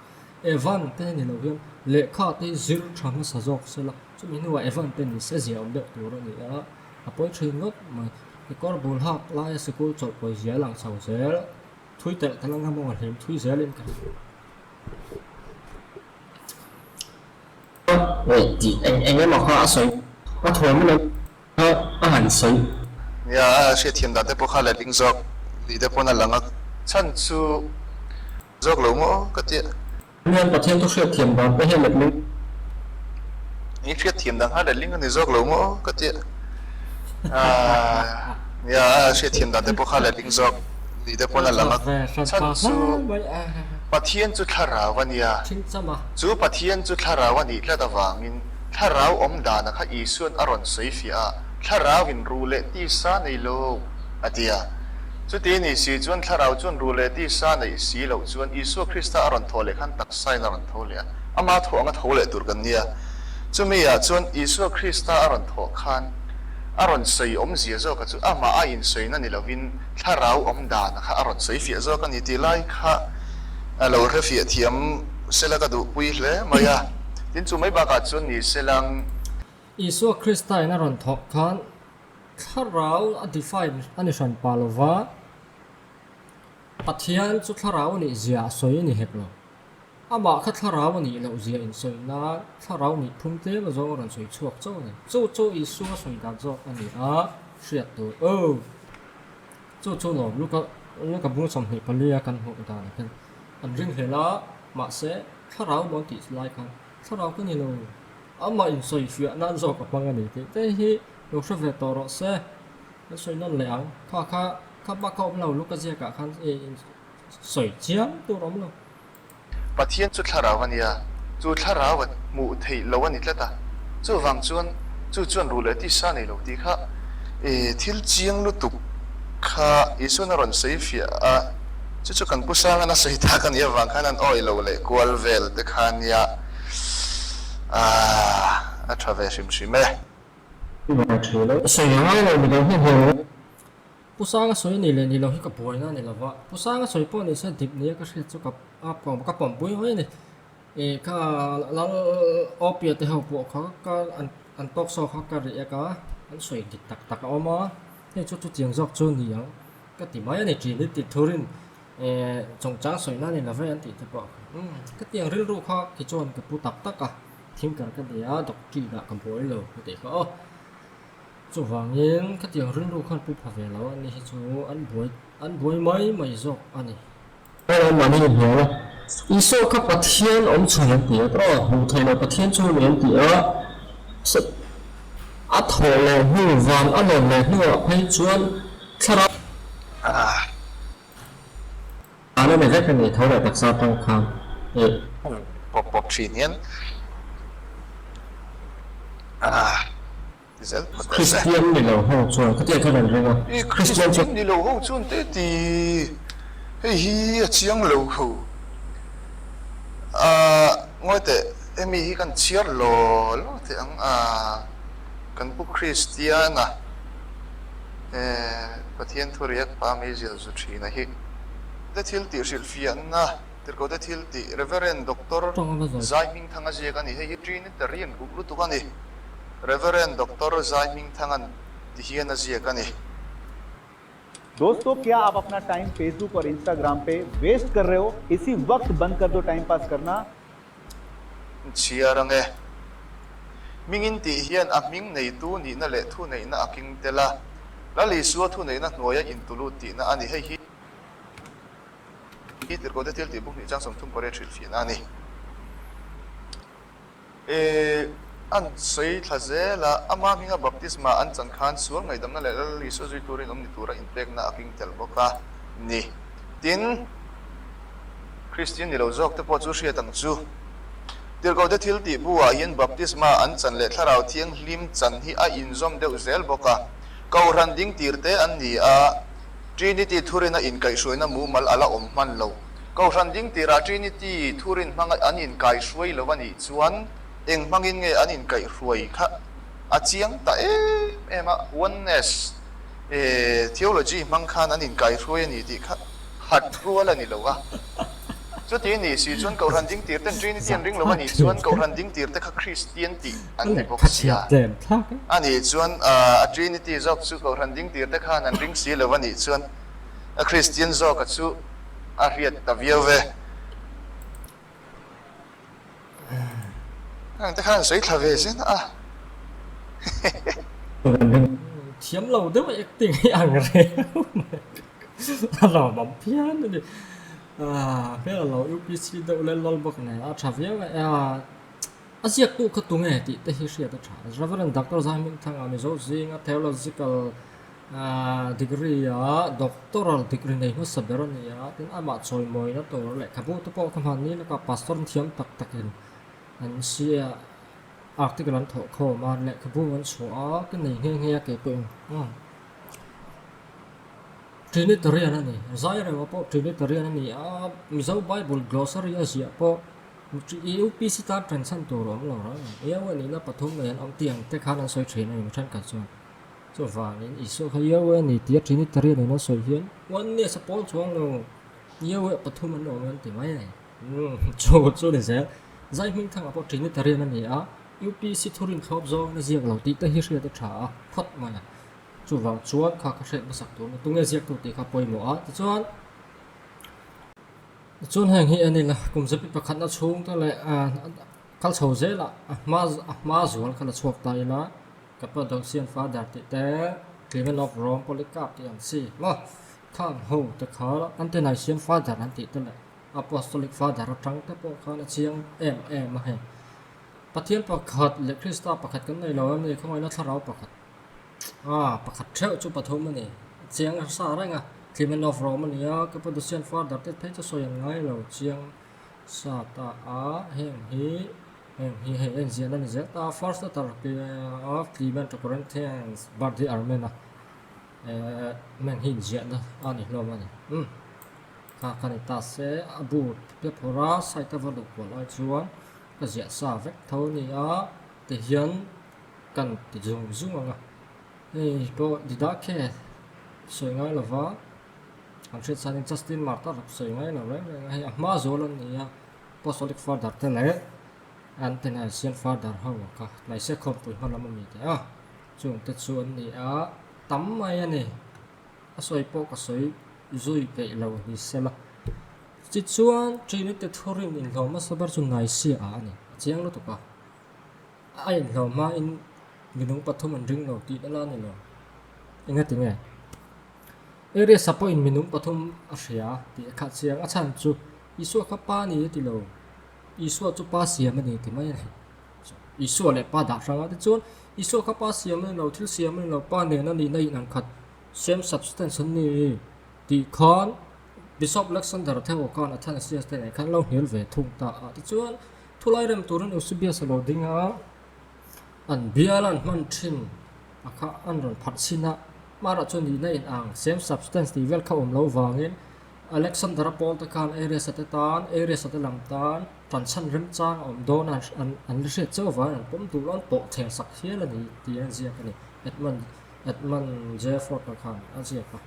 Evan te ni lo hian lehkha te hi zir tha hmasa zawk sela chumi hnuah Evan te ni se zia awm deuh tur a ni a. A pawi thin ngawt mai. Kekawr bul hak laia sikul chawlh pawi zel ang chho zel. Thui telh telh anga maw a hlim thui zelin ka hria. Wait tih eng eng emaw kha a sawi a thuam emaw kha a han sawi. Nia, a hriatthiam dan te pawh kha letling zawk ni te pawn a lang a. Chhan chu zawk lo maw ka tia. Hian Pathian chu hriatthiam dan te hian letling. I hriatthiam dan kha letling a ni zawk lo maw ka ti a. Nia, a hriatthiam dan te pawh kha letling zawk ni te pawn a lang a. Chhan chu Pathian chu thlarau a nia. Chu Pathian chu thlarau a nih tlat avangin thlarau awm dana kha Isuan a rawn sawi fiah a, thlarauin ruh leh tisa nei lo a ti a. Chuti ni si chuan Thlarau chuan ruh leh tisa neih si loh chuan Isua Krista a rawn thaw leh khan taksain a rawn tho leh a, ama thaw anga tho leh tur kan nia. Chumi ah chuan Isua Krista a rawn thawh khan a rawn sawi awmzia zawka chu amah a insawina ni lovin Thlarau awm dana kha a rawn sawi fiah zawk a ni tih lai kha a lo hre fiah thiam sela ka duhpui hle mai a. Tin chu mai bakah chuan ni selang. Isua Krista in a rawn thawh khan Thlarau a define a ni hran pah lova, Pathian chu thlarau a nih zia a sawi a ni hek lo. Amah kha thlarau a nih loh zia insawi nan thlarau nih phung tlem a zawng a rawn sawi chhuak chauh a ni. Chu chu Isua sawi dan zawk a ni a, hriat tur aw. Chu chu lawm Luka Luka bung 24 a kan hmuh dan ah khan an ring hlel a, mahse thlarau maw an tih lai khan thlarau ka ni lo. Amah insawi fiah nan zawk a hmang a ni tih te hi lo hre ve tawh rawh se. Kan sawi nawn leh ang. Kha kha kha bak kha awm lo Luka ziakah khan sawi chiam tur awm lo. Pathian chu thlarau a nia, chu thlarau a hmuh theih lo a ni tlat a. Chuvang chuan Chu chuan ruh leh tisa nei lo tih kha thil chiang lutuk kha Isuan a rawn sawi fiah a, chu chu kan Pu Sangan a sawi tak a nih avang khan an awih lo leh kual vel te kha nia a tha ve hrim hrim e. Sawi ngai lo midang hi hmu lo. Pu Sanga sawi ni leh ni lo hi ka buaina a ni lova, Pu Sanga sawi pawh ni se dik nia ka hriat chu ka ka pawmpui mai a ni. Ih kha lal Opia te ho pawh kha ka an talk show kha ka react a, an sawi dik tak tak a awm a, hei chu chutiang zawk chu ni ang ka ti mai a ni tih ni tih thurin eh chungchang sawi na ni lo ve an tih te pawh kha umm ka tiang rilru kha khi chuan ka pu tak tak a, thinker ka ni a doctrine ah ka buai lo ka tih kha aw. Chuvangin khatiang rilru khan pu pha ve lo a ni hi chu an buai an buai mai mai zawk a ni. Hei mahni in hnial a, Isua kha Pathian awm chhun an ti a, aw hmuh theih loh Pathian chu ni an ti a, a thawh leh hnu van a lawn leh hnuah phei chuan thlarau a ni vek a ni tho leh taksa atang khan eh. Pawp pawp thin hian ah. Kristian ni lo ho chuan khatiang khan an ring a, Kristian chuan. Ni lo ho chuan te ti hei hi a chiang lo ho. Ahh ngawi teh hemi hi kan chhiar law law teh ang a, kan pu Kristiana eh Pathian thu riak pa meizial zu thina hi te thil tih hrilhfiahna Tirhkohte thil tih Reverend Doctor Zaihmingthanga ziak a ni. Hei hi Trinitarian ruh lutuk a ni. Rev. Doctor Zaihmingthanga'n ti hian a ziak a ni. दोस्तों क्या आप अपना time Facebook और Instagram पे waste कर रहे हो इसी वक्त बंद कर दो टाइम पास करना। Chhiar ang e. Hmingin tih hian a hming neitu nihna leh thuneihna a keng tel a, Lal Isua thuneihna hnuaia intulut tihna a ni. Hei hi. Tirhkohte thil tih buk hnih chang 38 hrilhfiahna a ni. E, an sawi thla zel a, ama hminga baptisma an chan khan sual ngaihdamna leh Lal Isua zui turin awm ni tura inpekna a keng tel bawk a ni. Tin, Kristian ni lo zawk te pawh chu hriat ang chu. Tirhkohte thil tih bu-ah hian baptisma an chan leh Thlarau Thianghlim chan hi a inzawm deuh zel bawk a. Kohhran ding tir te an ni a, Trinity thurina inkaihhruaina mumal a la awm hman lo. Kohhran ding tirah Trinity thurin hmanga an inkaihruai lo a nih chuan eng hmangin nge an inkaihruai kha a chiang ta em em a, Oneness theology hmang khan an inkaihruai a ni tih kha hat rual a ni lo a. Chuti nih si chuan Kohhran ding tir ten Trinity an ring lo a nih chuan Kohhran ding tir te kha Kristian tih an ni bawk sia. A nih chuan a Trinity zawk chu Kohhran ding tir te khan an ring si lo a nih chuan a Kristian zawka chu a hriat ta viau ve. Heng te khan sawi thla ve zen a. Thiam lo deuh acting hi ang reu mai. A lawmawm phian a ni. Hmel a lo UPC deuh lel lal bawk nen a tha viau e. A ziaktu kha tunge tih te hi hriat a tha. Reverend Doctor Zaihmingthanga Mizo zinga Theological Degree a Doctoral degree nei hmasa ber a ni a, tin amah chawimawina tur lehkhabu te pawh ka hman ni lawk a, Pastor thiam tak takin an sia article an thawh khawm a, lehkhabu an chhuah a, ka nei nghe nghe a kei pawhin umm Trinitarian a ni, Zairema pawh Trinitarian a ni a, Mizo Bible Glossary a ziah pawh UPC tan ṭanchhan tur a awm lo reng, Yahweh nihna pathum nei an awm tih ang te khan an sawi ṭhin a ni thenkhat chuan. Chuvangin Isua kha Yahweh a ni tia Trinitarian in a sawi hian Oneness a pawl chuang lo, Yahweh pathum an awm an ti mai a ni. Umm chu chu ni zel. Zai Hmingthanga pawh Trinitarian a ni a, UPC thurin thlawp zawngin a ziak lo tih te hi hriat a tha a, phawt mai a. Chuvang chuan kha ka hriat hmasak tur ni tunge ziaktu tih kha pawimawh a, tichuan tichuan heng hi en ila kum zapi pakhatna chhungte leh kal chho zelah a hma a hma zual kha la chhuak ta ila. Cappadocian Father tih te, Clement of Rome, Polycarp tih ang chi maw? Khang ho te kha Ante-Nicene Father an tih te leh Apostolic Father atang te pawh khan a chiang em em a hei. Pathian pakhat leh Krista pakhat kan nei lo em ni? Khawngaihna thlarau pakhat ah pakhat theuh chu pathum a ni. A chiang sa reng a, Clement of Rome a ni a, Cappadocian Father te phei chu sawi an ngai lo chiang sa ta a, heng hi. Heng hi hei en ziahna ni zel ta first letter of Clement to Corinthians birth hi Armen a eh men hi inziahna a ni hlawm a ni umm kha kha ni ta se a bu te phawrh a side a va luh kual ai chuan ka ziah sa vek tho a ni a tihian kan ti zung zung ang a hei pawh Didache sawi ngai lova an hriat chuanin Justin Martyr sawi ngai lo reng reng a hei a hma zawl a ni a. Apostolic Father te leh Anti-Nicene Father ho kha Nicea khawmpui hma lam a mi te a, chung te chu an ni a, tam mai a ni. A sawi pawh ka sawi zui peih lo ni sela. Tichuan, Trinity thurin inhlawh hmasa ber chu Nicea ah a ni, a chiang lutuk a. A inhlawh hmain minung pathum an ring lo tih la a ni lo. Engati nge? Arius-a pawhin minung pathum a hria tih a khat chiang. A chhan chu Isua kha Pa ni a ti lo. Isua chu Pa siam a ni ti mai a ni. Isua leh Pa dah hrang a. Tichuan, Isua kha Pa siam a ni lo, thil siam a ni lo, Pa nena nihna inang khat, same substance an ni tih khan Bishop Alexander Theo khan Athanasius te nen khan lo hnial ve thung ta a. Tichuan, thulai rem turin Eusebius a lo ding a, an bial an hman thin a kha an rawn pharh chhin a. Hmarah chuan nihna inang, same substance tih vel kha awm lo vangin Alexander-a pawl te khan Arius-a te tan, Arius-a te lam tan tanchhan remchang a awm dawn a, an an la hriat chauh avangin an pawm duh lo, an pawh thleng sak hial a ni tih an ziak a ni. Edmund Edmund J. Ford-a khan a ziak a.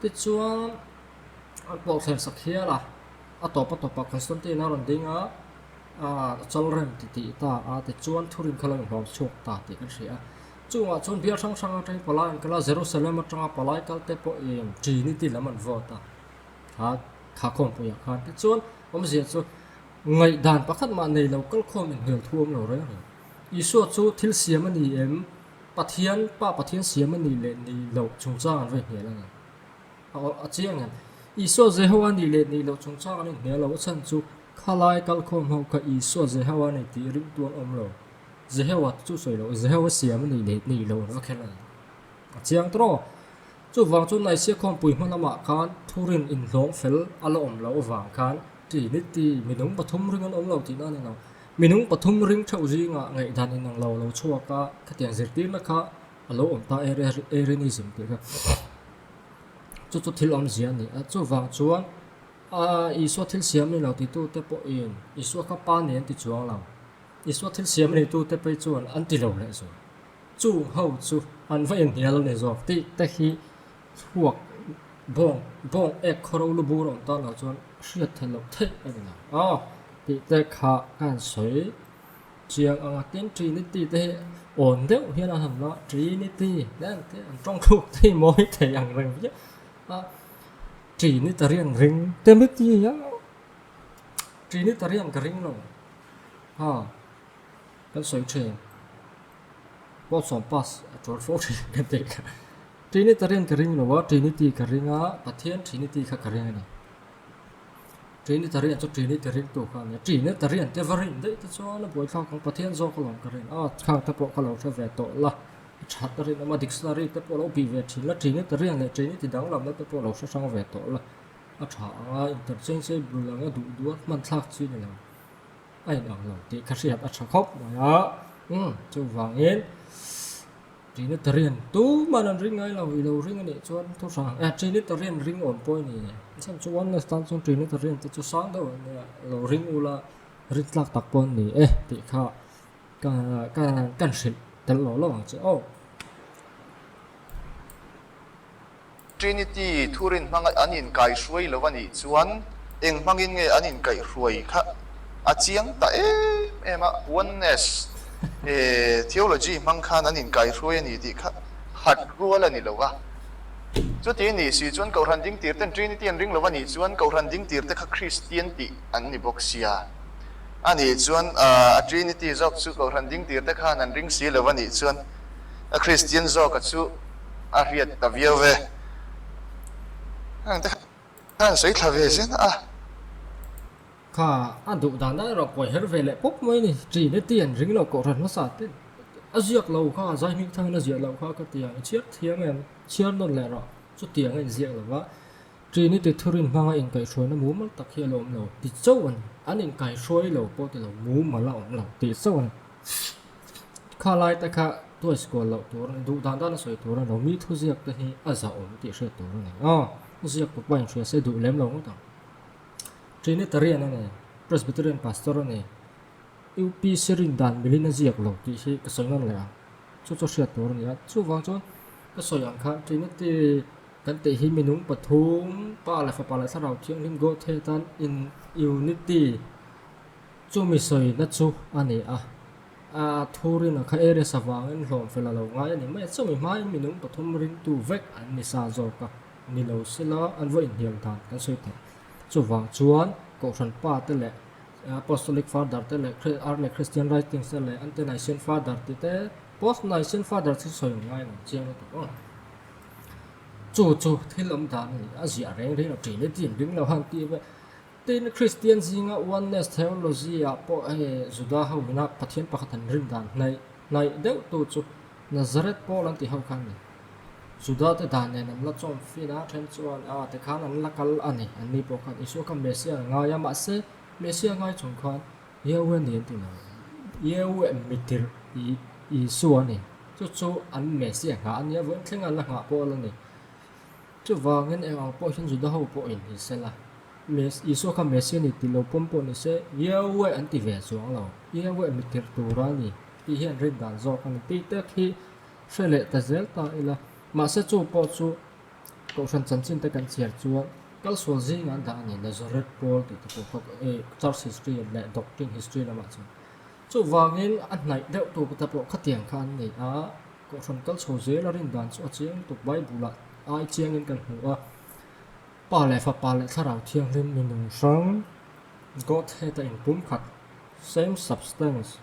Tichuan, an pawh thleng sak hial a, a tawp a tawpah Constantine-a rawn ding a, a chal rem ti tih ta a, tichuan thurin kha lo inhlawm chhuak ta tih kan hria a. Chungah chuan bial hrang hrang atangin palai an kal a, Jerusalem atanga palai kal te pawhin Trinity lam an vote a, kha kha khawmpuiah khan. Tichuan awmzia chu ngaihdan pakhat mah nei lo kalkhawm inhnial thu awm lo reng reng. Isua chu thil siam a ni em? Pathian, Pa Pathian siam a nih leh nih loh chungchang an va inhnial a ni. A chiang em? Isua Jehovah nih leh nih loh chungchang an inhnial lo, a chhan chu khalai kalkhawm ho kha Isua Jehovah a ni tih ringtu an awm lo. Jehovah chu sawi loh, Jehovah siam a nih leh nih loh an va khelh a ni. A chiang tawh. Chuvang chu Naisia khawmpui hma lamah khan thurin inhlawng fel a la awm loh avang khan Trinity minung pathum ring an awm lo tihna a ni lo. Minung pathum ring theuh zingah ngaihdan inang lo lo chhuak a, khatiang zirtirna kha a lo awm ta Arianism tih kha. Chu chu thil awmzia a ni a. Chuvang chuan Isua thil siam a ni lo titute pawhin Isua kha Pa nen ti chuang lo. Isua thil siam neitute phei chuan an ti lo leh zawk. Chung ho chu an va inhnial a ni zawk tih te hi chhuak bawng bawng ek khawro lu bur awm tan lo chuan hriat theih loh theih a ni lo a tih te kha ka han sawi chiang ang a. Tin Trinity te hi awn deuh hian an han la Trinity te an tawng thluk te hi mawi thei ang reng viau a Trinitarian ring te miti a Trinitarian ka ring lo. Ha, kan sawi thin. Pawlsawm pass a tul fo thin ka tih kha. Trinitarian ka ring lo a, Trinity ka ring a, Pathian Trinity kha ka ring a ni. Trinitarian chu Trinity ringtu kha a ni a, Trinitarian te va rin daih te chuan a buaithlak ang, Pathian zawk alawm ka rin a, khang te pawh ka lo hre ve tawh la, a that a rinawm a, dictionary te pawh lo bih ve thin la, Trinitarian leh Trinity danglamna te pawh lo hre hrang ve tawh la, a tha ang a, interchangeable ang a duh duh a hman thlak chi a ni lo. A inang lo tih ka hriat a tha khawp mai a, umm chuvangin Trinitarian tuman an ring ngai lo, i lo ring a nih chuan thu hrang eh Trinitarian ring awm pawh a ni chhan chu oneness tan chuan Trinitarian te chu sang deuh an nia lo ring ula rin tlak tak pawh an ni e tih kha ka ka kan hrilh tel lo lo ang che aw. Trinity thurin hmanga an inkaihruai lo a nih chuan eng hmangin nge an inkaihruai kha a chiang ta em em a, Oneness theology hmang khan an inkaihruai a ni tih kha hat rual a ni lo va. Chuti nih si chuan Kohhran dingtir ten Trinity an ring lo a nih chuan Kohhran dingtir te kha Kristian tih an ni bawk sia. A nih chuan a Trinity zawk chu Kohhran dingtir te khan an ring si lo a nih chuan a Kristian zawka chu A hriat ta viau ve. Heng te khan sawi thla ve zen a. Kha a duh dan dan erawh kawi her ve leh pawp mai ni. Trinity an ring lo kohhran hmasa te a ziak lo kha zai hming thangin a ziah loh kha ka ti ang. I chhiar thiam em? Chhiar nawn leh rawh. Chutiang a inziak lo va. Trinity thurin hmanga inkaihhruaina mumal tak hi a la awm lo ti chauh a ni. An inkaihruai lo pawh ti lo mumal a awm lo tih chauh a ni. Kha lai te kha tuai sual loh tur a ni, duh dan dan a sawi tur a ni lo, mi thuziak te hi a zahawm tih hriat tur a ni. Aw, ziak tu pawh inhria se duh lem lo ngawt ang. Trinitarian a ni, Presbyterian Pastor a ni, UPC rin dan milin a ziak lo tih hi ka sawi nawn leh ang. Chu chu hriat tur a ni a, chuvang chuan ka sawi ang khan Trinity kan tih hi minung pathum, Pa leh Fapa leh Thlarau Thianghlim Godhead tan in unity chumi sawina chu a ni a. A thurin a kha areas avangin hlawm fel a lo ngai a ni mai a, chumi hmain minung pathum ringtu vek an ni sa zawk a ni lo sela an vaw inhnial dan kan sawi theih. Chuvang chuan Kohhran pa te leh Apostolic Father te leh Early Christian Writings te leh Ante-Nicene Father tih te Post-Nicene Father chu sawi ngai lo chiang lutuk aw. Chu chu thil awm dan a ni a ziah reng reng lo Trinity in ring lo han tih ve. Tin Christian zinga Oneness Theology ah pawh hei Juda ho ina Pathian pakhat an rin dan hnaih hnaih deuh tu chu Nazareth pawl an tih ho kha a ni. Juda te dan nen an la chawm fin a, then chuan a tikhan an la kal a ni. An ni pawh khan Isua kha Messiah a ngai a, mahse Messiah ngai chung khan Yahweh ni an ti lo. Yahweh mitirh Isua a ni. Chu chu an Messiah nghah a nia, vawiin thleng an la nghah pawh a la ni. Chuvangin eng ang pawh hian Juda ho pawh in ni sela, Isua kha Messiah ni tih lo pawm pawh ni se, Yahweh an ti ve chuang lo. Yahweh mitirh tur a ni tih hi an rin dan zawk a ni. Tih tek hi hre leh ta zel ta ila, mahse chu pawh chu Kohhran chanchin te kan chhiar chuan kalsual zingah an dah a ni, Nazareth pawl tih te pawh kha church history leh doctrine history lamah chuan. Chuvangin a hnaih deuh tu te pawh khatiang kha an ni a, Kohhran kal chho zel a rin dan chu a chiang lutuk Bible-ah ai chiangin kan hmu a, Pa leh Fapa leh Thlarau Thianghlim mi nung hrang, Godhead a inpumkhat, same substance,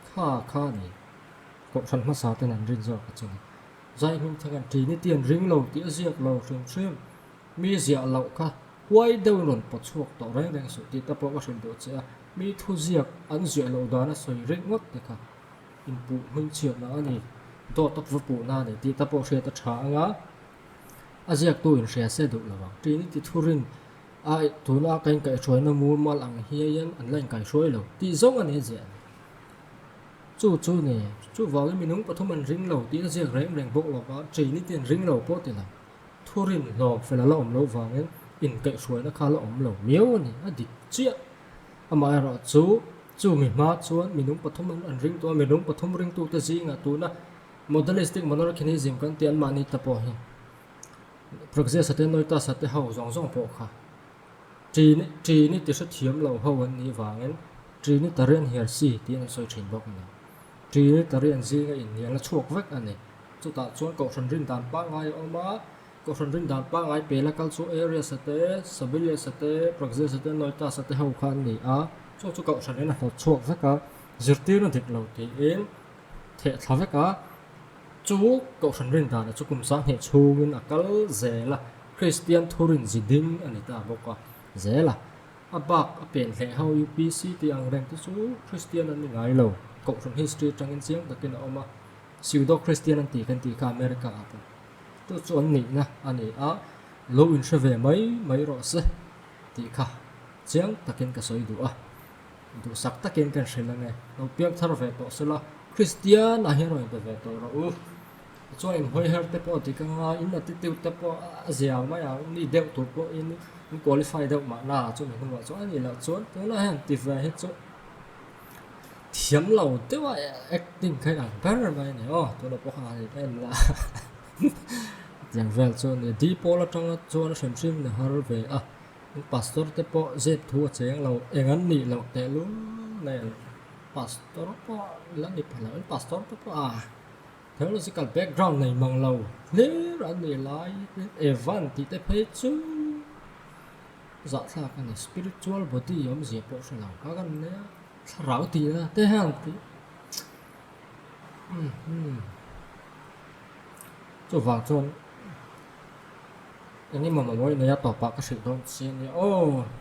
kha kha a ni. Kohhran hmasa ten an rin zawk a chu ni. Zai hming thang an Trinity an ring lo tih a ziak lo hrim hrim. Mi ziah loh kha huai deuhin rawn pawt chhuak tawh reng reng suh tih te pawh ka hrilh duh che a. Mi thu ziak an ziah loh dan a sawi rik ngawt te kha inpuh hming chhiatna a ni, dawt a va puhna a ni tih te pawh hriat a tha ang a. A ziaktu inhria se duh lo ang. Trinity thurin a tuna ka inkaihhruaina mumal ang hiaiin an la inkaihhruai lo tih zawng a ni a ziah a ni. Chu chu ni, chuvangin minung pathum an ring lo tih a ziak reng reng bawk lo va, Trinity an ring lo pawh ti lo. Thurin hlawm fel a la awm loh vangin inkaihhruaina kha a la awm lo miau a ni, a dik chiah. Amaherawh chu, chu mi hma chuan minung pathum an ring tawh a, minung pathum ringtute zingah tuna Modalistic Monarchianism kan tih anmahni ta pawh hi Praxeas-a te Noetus-a te ho zawng zawng pawh kha Trinity hrethiam lo ho an nih vangin Trinitarian Heresy tiin an sawi thin bawk a ni. Trinitarian zinga inhnial a chhuak vek a ni. Chutah chuan Kohhran rin dan pangngai a awm a, Kohhran rin dan pangngai pela kal chu Arius-a te, Sabellius-a te, Praxeas-a te, Noetus-a te ho kha an ni a, chu chu Kohhranin a hlawt chhuak vek a, zirtirna dik lo tiin theh thla vek a. Chu Kohhran rin danah chu kum 2000 chhungin a kal zel a, Kristian thurin zi ding a ni ta bawk a, zel a. A bak a pen hleh ho UPC tih ang reng te chu Kristian an ni ngai lo. Kohhran history atangin chiang takin a awm a, Pseudo Kristian an tih kan tih kha America ah pawh chu chu an nihna a ni a, lo inhre ve mai mai rawh se tih kha chiang takin ka sawi duh a. Duhsak takin kan hrilh ange, lo piang thar ve tawh sela, Kristian ah hian rawn inpe ve tawh rawh u. Tichuan in hawi her te pawh dik anga, in attitude te pawh a zia mai ang, mi deuh tur pawhin in qualify deuh mahna chumi hnuah chuan a nih loh chuan tunah hian ti ve hi chu thiam lo deuh a acting kha in ang ber mai a ni aw, tunah pawh kha han in en la tiang vel chu a ni. Dipawl atanga chuan a hrim hrim ni har ve a. Pastor te pawh zep thu a cheng lo, eng an nih loh teh lul nen pastor pawh la ni pha lo, an pastor te pawh a theological background nei mang lo hlir an nih lai Evan tih te phei chu zahthlak a ni, spiritual body awmzia pawh hre lo kha kan nia, thlarau tihna te hian tih chuvang chuan. Eng emaw mawi nei a tawpah ka hrilh dawn che nia aw.